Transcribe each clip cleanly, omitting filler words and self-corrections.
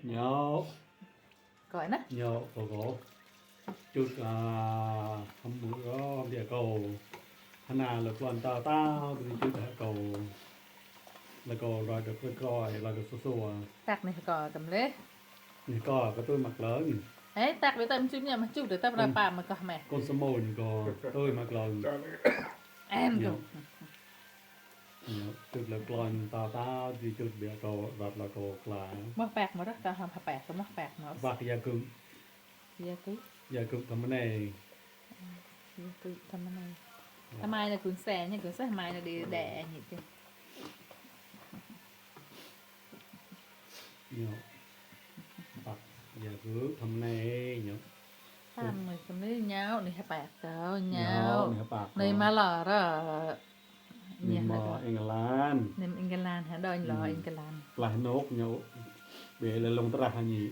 nhớ gọi nó nhớ có chút không có địa cầu hà là quan tao tao thì chút là cầu là cầu rồi được cái coi là được số tạc này có tầm lế thì coi có tôi mặc lớn ấy tạc với tâm chút nhà mà chút được tâm ra bà mà có mẹ con số một có tôi mặc lớn em nhớ rồi nhớ chút là con tao tao thì chút địa cầu rồi là cầu là mắc bạc mà đó tao làm bạc có mắc bạc nó vạc gia cứng thằng này thầm này thầm mai là cuốn xe nha cuốn xe mai là đi đẻ nhỉ chứ nhớ vạc gia cứng thằng này nhớ thầm người thầm đấy nhau này bạc đâu nhau bạc này mà lò đó nhưng mà England nem England hả đòi lò England lại nốt nhau để là lông tρα nhỉ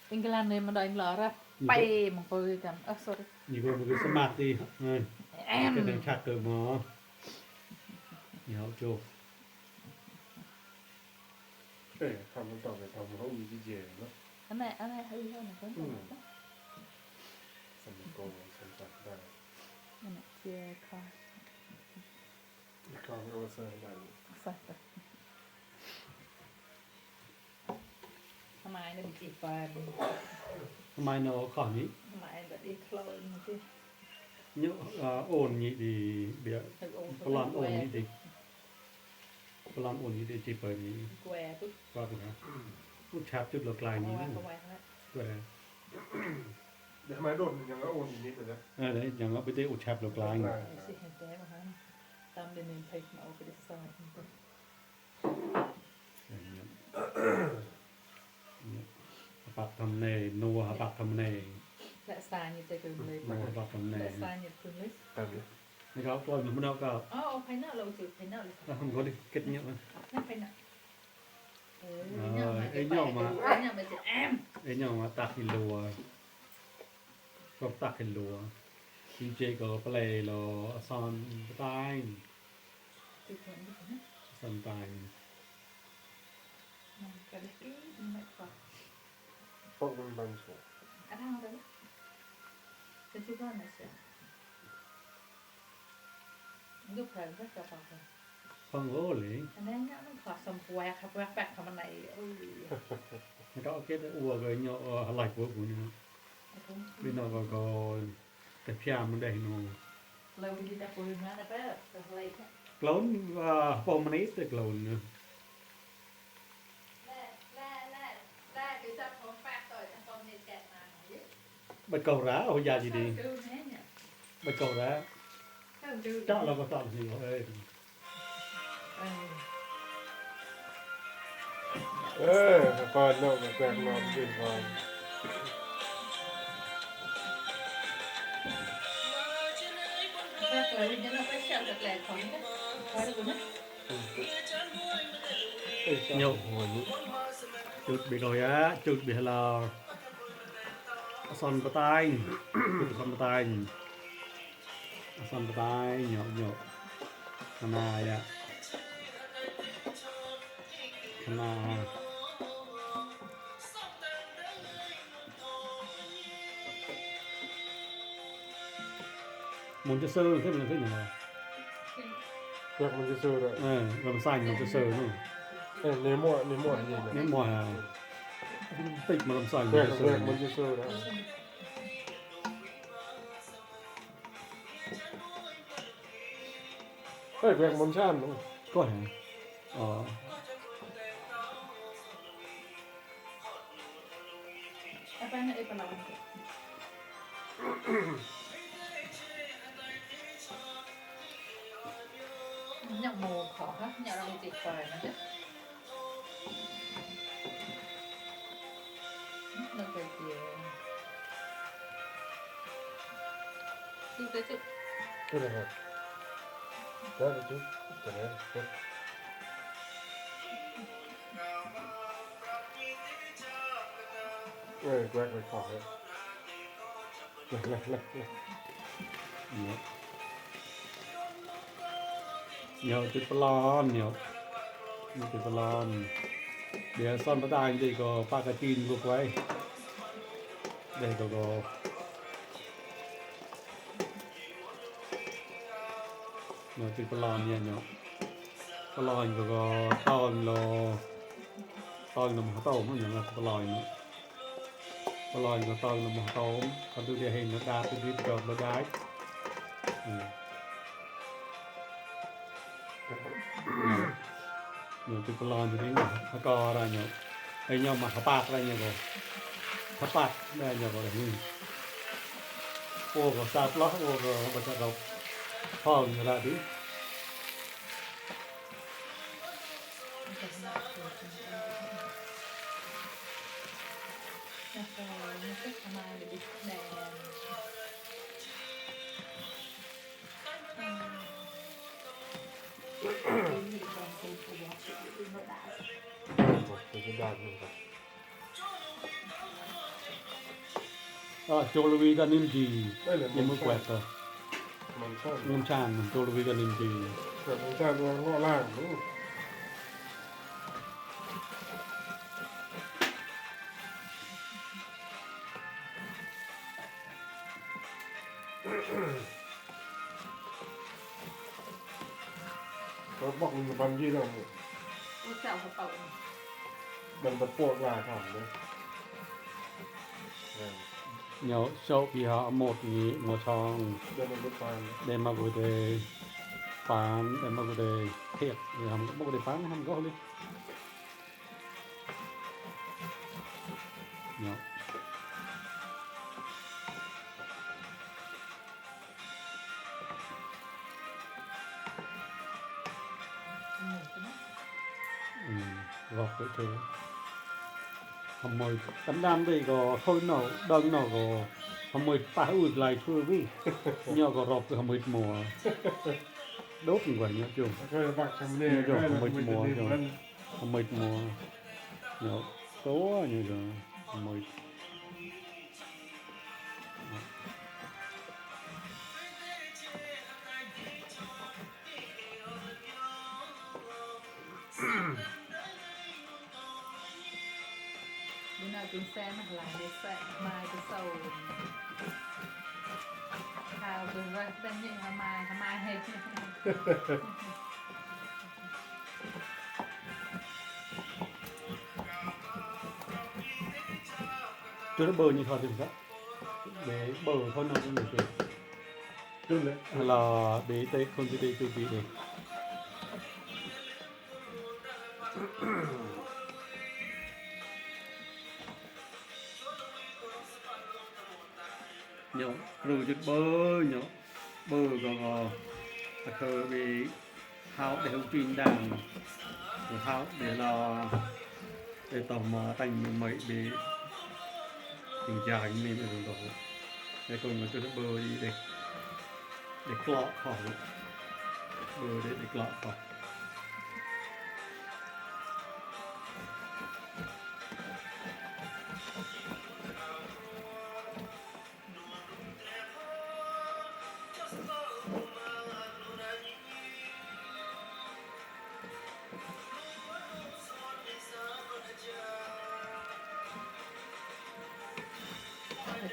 England này mà đòi lò ra bay mà tôi cầm sorry như có một cái smart đi cái này chặt được mà nhau chụp không còn phải không có gì gì nữa anh này hơi hơn này có đó sắm cô sắm sắm đây anh này chia coi con ô sơ đây phảiทำไมเนี่ยจีบไป ทำไมnó khỏi nhỉ ทำไมแบบđi khơi mà chứ nhớ ổn nhỉ thì bịa plan ổn nhỉ thì plan ổn nhỉ thì chỉ phải nhỉ què chút qua được hả chút chạp chút lột lại nhỉ què để máy đồnยังก็โอนนิดเลยนะ đấy chẳng có biết ủ chạp lột lạiสิเห็นแจ๊มาฮะตามเดินเพลงมาเอาไปได้ซอยbạc thầm này nua bạc thầm này และซายนี่จะคือเลย nua bạc thầm และ này ซายนี่คือเลย ครับพี่ นี่เขาปล่อยมันไม่ได้ก็ อ๋อภายนอกเราจืดภายนอกเลย เราkhông có đi kết nhựa mà ไม่ภายนอกไอ้ย่อมา ไอ้ย่อมาจะแอม ấy nhau mà tạc thì lùa có tạc thì lùa DJ có play lo son tay จุดคนนี้นะ son tay มันก็ได้กินไม่พอ พวกมันบางส่วน อันนั้นเอาไปละเป็นที่บ้านนะเสียดูเพลินก็จะพอกัน không có lý อันนั้นเนี่ยมันขอสมแวกครับแวกแปะทำอะไรnó có cái ua cái nhỏ lạch của nó bên nó có cái phia mình đây nó เราดีแต่ปืนมาแต่ก็อะไรแค่ clone phong mình ít được clone nữa แร่คือจับของแปะต่อยตอนเด็กแก่มา bạch cầu rá ở nhà gì đi ดูแม่เนี่ย bạch cầu rá ถ้าดู chắc là có tạm gì rồi ก่อนนอกจากแกงนอนกินก่อน แปะต่อยนี่เราไปเช่าจากแหล่งของก็พอดูนะ nhiều หัวนี้ chút bị rồi á chút bị là son bờ tay chút son bờ tay son bờ tay nhỏ nhỏ này à này muốn cho sơ thế là thế nào แกงมันจะซื้อเลย làm xanh muốn cho sơ nữa เนมั่วนี่นะ nếu mà tịch mà làm xanh แก muốn ง cho แก sơ งมันจะซื้อแล้วเฮ้ยแกงมันช่านมั้ง có hả ờ เอาไปเนี่ยไอ้ปลาnhạc mồ khó lắm, nhạc lòng tuyệt vời nó chứ nó về chiều đi tới chụp ก็ได้ครับได้เลยจุ๊บแต่แล้ว quẹt về khỏi lật nhiều chút lon nhiều chút lon เดี๋ยวซ่อนประดานดีก็ปากกาจีนลูกไว้เดี๋ยวก็เนาะติดปลอมเนี่ยเนาะปลอมก็ตอนเราตอนเราหม้อต้มมันอย่างเงี้ยปลอมเนาะปลอมก็ตอนเราหม้อต้มเขาดูเดี๋ยวเห็นนะดาตัวนี้จอดเราได้เนาะติดปลอมตัวนี้เนาะเขาก็อะไรเนาะไอ้เนาะมาเขาปากอะไรเนาะก็เขาปากได้เนาะก็อะไรนี่โอ้ก็ซาบล้อโอ้ก็บัดเราพ่ออยู่ละดิ แล้วก็มันก็ทำมาเดี๋ยวดิแดง một cái đàn mình gặp Châu Louis ga nim gì đây là nhưng mới quẹt rồi mình sao ngâm tràn mình Châu Louis ga nim gì mình sao nó làm đúng không? Có bọc mình bằng gì đâu ลูกสาวเขาเป่า mình bật bộ vào thẳng đấy nhớ sâu thì họ một gì một trong đây là bật vào để mà vừa để phán để mà vừa để thiệt thì không có để phán không có đi nhớ gọt cái thứ không mời tấm đam đây có thôi nào đơn nào có không mời phá ủi lại thưa với nhờ có rọp không mời mùa đốt như vậy nhá chung rồi vạc chấm nề Như kiểu đây là mệt mình mỏi để rồi. lên không mời mùa nhớ tố như rồi không mời bữa nào chúng xe mà lại để xe mai cái sầu hào từ ra tên như hà mai hết chưa nó bờ như thôi thì sao để bờ thôi nó cũng được rồi chút đấy hay là để tết không chỉ để chuẩn bị để nhớ rồi chút bơ nhớ bơ còn khờ bị tháo để không chuyên đàn rồi tháo để là để tò mò thành mấy bị tình trạng như này rồi đó để còn mà cho nó bơ đi để cọ khỏi bơ để cọ khỏi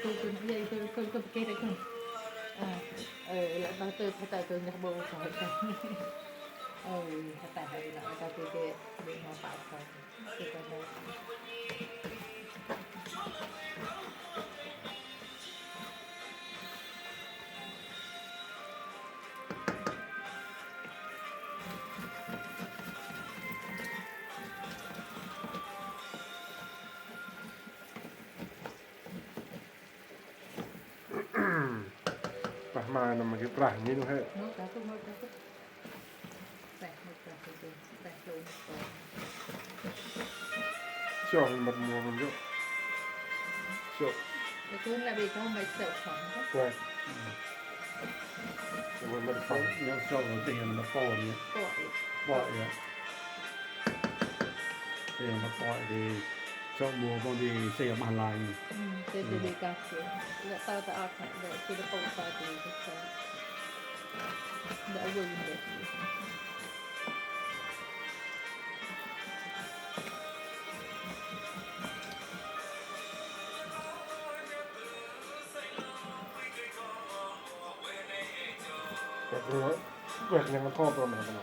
tôi vậy tôi kia đấy không lại bao tôi phải tại tôi nhập bộ rồi phải tại hay là tao tôi kia bị nó tạo rồi tôi coi đây phải mà là một cái bảng như thế nước cá tôi bẹt một bẹt tôi bẹt luôn cho mình mặt mùa mình chút chỗ cái tôi là bị không phải sợ sống hết này mình mặt phẳng nhớ sâu vào tiền nó phồn nhé bọi ạ tiền nó bọi thì cho mùa con đi xe mà lành tôi bị cà phê là tao ở để tôi đã không phải thì tôi đã vừa được quẹt nhưng mà thô rồi mà nó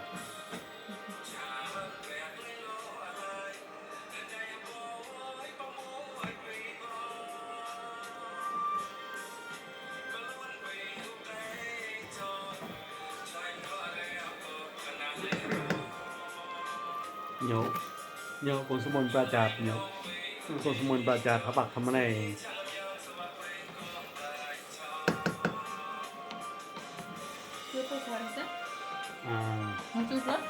โยโยคนสมุนปราจาดโยคนสมุนปราจาดเขาปักทำอะไร chưa tôi thấy chứ อ่า không chưa hết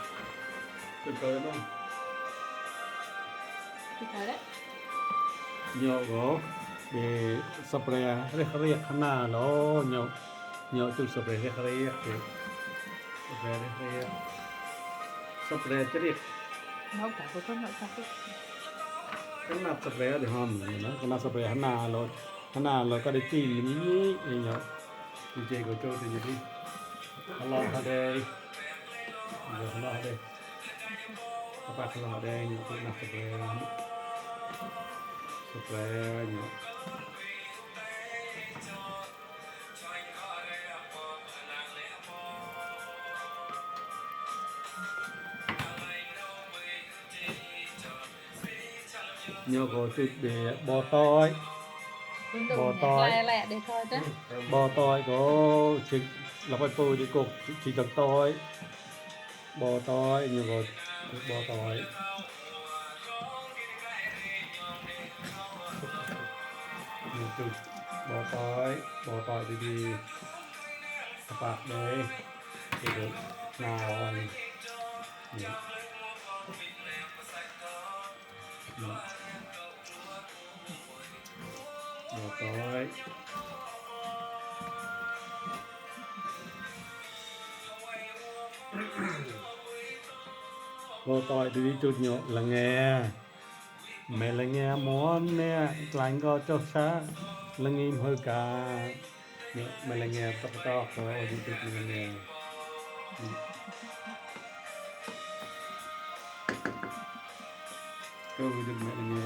จุดเกินบ้าง tôi thấy đấy โยก็เบสเปรย์เรียกข้างหน้าแล้วโยจุดสเปรย์เรียกสเปรย์เรียกสเปรย์จะเรียก nấu cả tôi có nấu cả tôi ข้างหน้าสเปรย์เดี๋ยวหอมอยู่นะข้างหน้าสเปรย์ข้างหน้าเราก็ได้จีนอย่างนี้เองโยดีเจก็โจ้ดีดีฮัลโหลฮะเดย์เดี๋ยวฮัลโหลฮะเดย์เขาปักฮัลโหลฮะเดย์อยู่ข้างหน้าสเปรย์อยู่โยก็จุดเดี๋ยวบอต้อย bên Bò đường toi. lẹ lẹ để thôi chứ บอต้อยก็ชิเราไปปูดีกกชิจังต้อยบอต้อยโยก็บอต้อยอยู่จุดบอต้อยดีๆสปากเลยเดี๋ยวนาอ่อนเนี่ยบอต้อยบอต้อยดีๆจุดเนาะละแงแม่ละแงหมอนเนี่ยกลางก็เจ้าช้าละงีมเฮกาเนี่ยแม่ละแงตอกก็ดีจุดละแงก็จุดแม่ละแง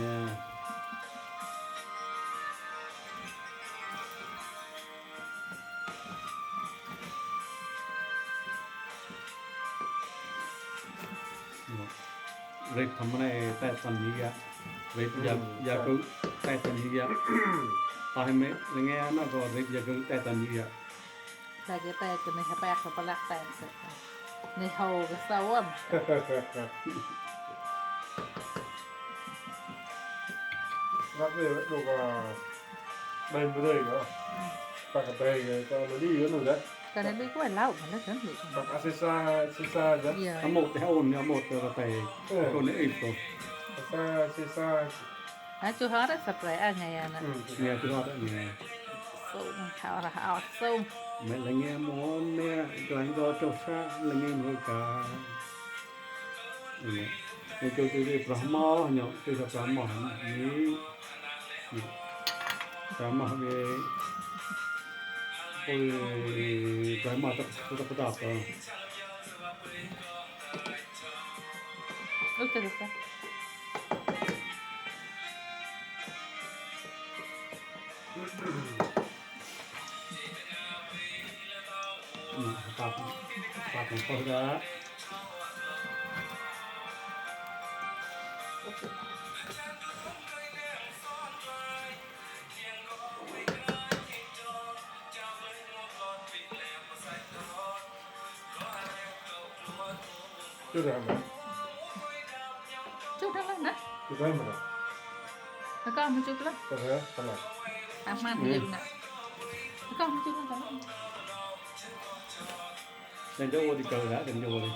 เรียกทำอะไรแต่ตอนนี้อะเรียกอยากรู้แต่ตอนนี้อะตอนไม่ละแงน่าก็เรียกอยากรู้แต่ตอนนี้อะ là cái tay của này bạc và bạc tay này hầu cái sâu ẩm lắc về đồ đây mới đây nữa bạc cái tay cho nó đi nữa đấy cái này đi có phải lau mà nó rất bị bạc axisa chứ giờ ทั้งหมดให้โอนเนี่ยหมดตัวไปคนนี้อีกตัว axisa hả chú hết á sập lại à ngày à nè เนี่ยคือรอดเนี่ย sung thảo là hảo sung แม่ละแงหมอนเนี่ยกลางก็เจ้าช้าละแงเฮกาเนี่ยเนี่ยจุดที่พระหมอเนี่ยจุดพระหมอนี้พระหมอเนี่ย Ôi, cái mà tập tập tập lúc chưa được sao tập tập một con đó chưa được mà chút đó lên nè chưa thấy mà nó có một chút lắm chưa thấy sao này ăn man thì nè nó có một chút lắm đừng cho vô thì cờ đã đừng cho vô đi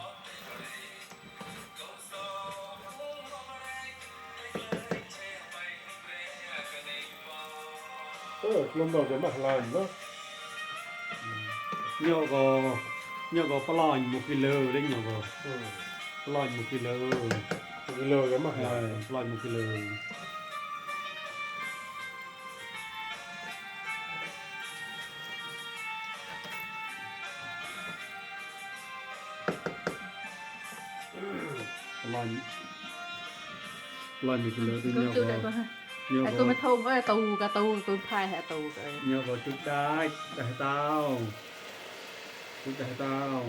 lần đầu cái mặt làm đó nhiều có ploi 1 kg đấy nhiều có ploi 1 kg cái lời cái mặt làm ploi 1 kg ploi 1 kg thì cứ chưa đây con ha ai tôi mới thôn với tù cả tù tôi khai hạ tù rồi nhiều có chút đai đại tao chút đại tao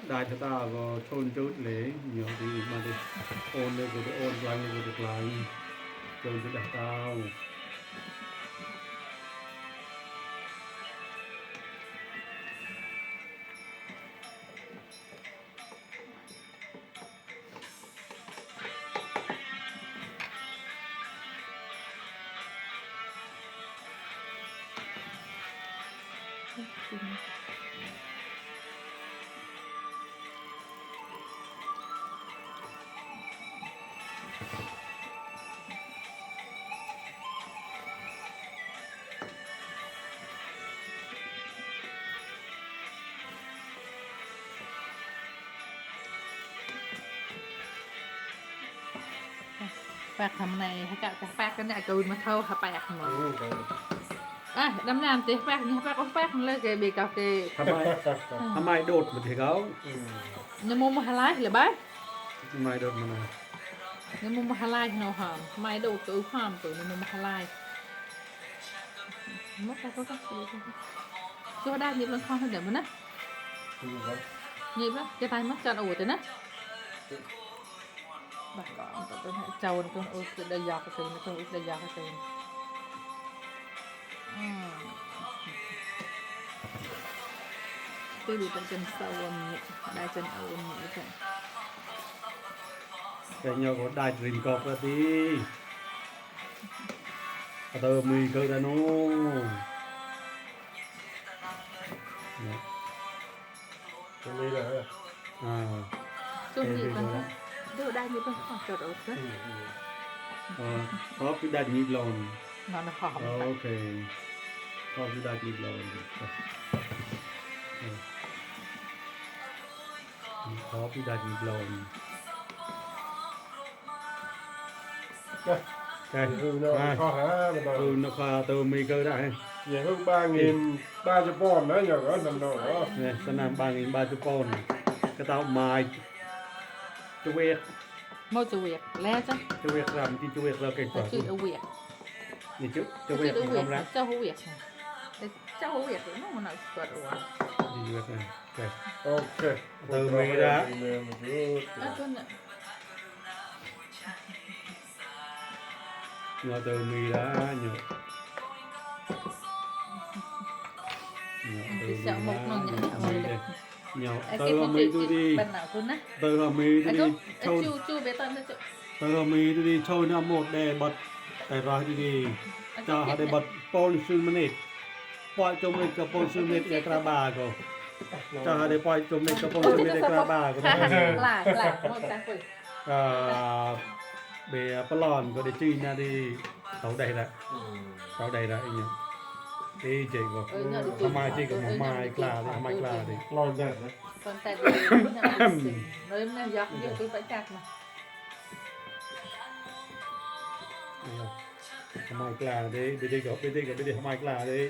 đại tao có chôn chút lấy nhiều thì mà đi ôn lên rồi ôn lại lên rồi lại chôn chút đại tao bạc thầm này hay cạo chặt bạc cái này cùi mà thâu hả bạc mà Ừ, rồi. à đâm nam tí bạc như bạc có bạc lên cái bị cào cái ทำไมโดดมาถึงเขา Ừ. nhưng mua mà lái là bác ทำไมโดดมาหน่อย nhưng mua mà lái nó hòm mai đồ tự hòm tự nhưng mua mà lái mất ra có cho đa nhịp lên con hơn để mà nè Ừ, rồi. nhịp đó cái tay mất cho nó ủi tới nè bà có tôi hãy trâu nó con ủi đây giọt cái tiền nó con ủi đây giọt cái tiền tôi bị chân sâu đai chân âu như thế แต่nhau có đại trình cọp ra đi tơ mì cơ ra nó Cái này là hả? à chung gì con tôi đai như con khoảng trượt ớt Ừ, đấy ừ. có cái đại nhịp lòn nó hòm ok có cái đại nhịp lòn có cái đại nhịp lòn Đây, cái ừ, nó khó hả? Mà ừ nó khoa tơ mì cơ đại Vậy hơn 3.300 pon đó, nhờ có nằm đó. nè sân nam 3.300 pon cái tao mai chú việc môi chữ việc lẽ chứ chú việc làm chi chú việc là cái chữ quả ở việcนี่จุจะ chữ เวก ở ของ việc คำรัก เจ้าหัวviệcเจ้าหัวviệc nó mà nói tuột ủa ดีเวกนะโอเค Ok. Từ mì ra. Một chút. à con ạ เงาเติมมีแล้วเนาะเงาเติมมีแล้วเงา cái เติม con มี chị ดูดี bên nào con á เติมมีดู ai ดี con โชว์ chu bé tao nó chu เติมมีดูดีโชว์น้ำหมดแดงบัดแต่รอยดูดีจะหาได้บัดปอนซูมินิตปล่อยจมเลยกับปอนซูมินิตเอกราบาก็จะหาได้ปล่อยจมเลยกับปอนซูมินิตเอกราบาก็ là một trang quỷ เบียปลอนก็ได้จีนนะดีเขาได้ละ Ừ. เขาได้ละอีกเนี่ยดีเจ๋งว่ะทำไมจีกับหมูไม้กล้าดิทำไมกล้าดิ Lòi đẹp đấy. con tay đi nơi nó dọc vô tôi phải chặt mà ทำไมกล้าดิไปดีกับไปดีทำไมกล้าดิ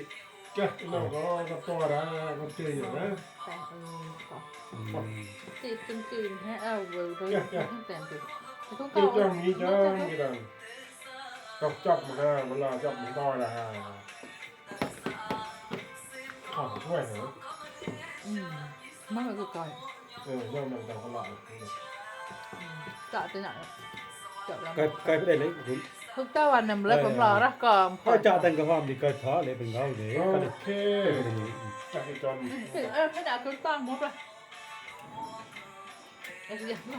Chắc nó có to đã, con chơi rồi đấy. tay chị chân chìm ha vừa rồi không tèm được không Cái có trong nghĩ cho cái đằng chọc mà ra, mà là chọc một đôi là khoảng quẻ nữa. mất rồi coi Ừ, nhưng mà đằng còn lại. chọn tới nào chọn ใคร làm ใครไม่ได้เลยคุณ không tao anh nằm lên cũng lò đó còn เขาจะแต่งกับความดีเกิดท้อเลยเป็นเขาเลยก็เลย Ok. Chắc cái trong. cái nào cũng to một rồi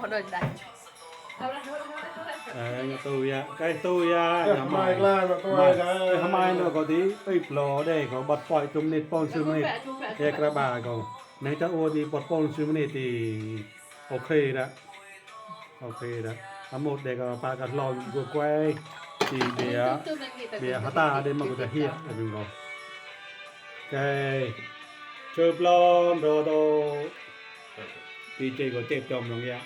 nó đời này thôi đây tôi cái tôi nhà Mai mày la mà tôi đã. ทำไมเนาะก็ดีไอ้ปลอได้เขาบัดปล่อยจมนิดปอนซูมินิตเอกระบาก็ในเจ้าโอดีบัดปอนซูมินิตโอเคนะโอเคนะทั้งหมดเด็กก็ปากันลองกูแควทีเบียเบียฮัตตาเดนมากูจะเฮียอะไรมึงก็โอเคเชิญปลอนรอโตดีเจก็เจ็บจอมลงยา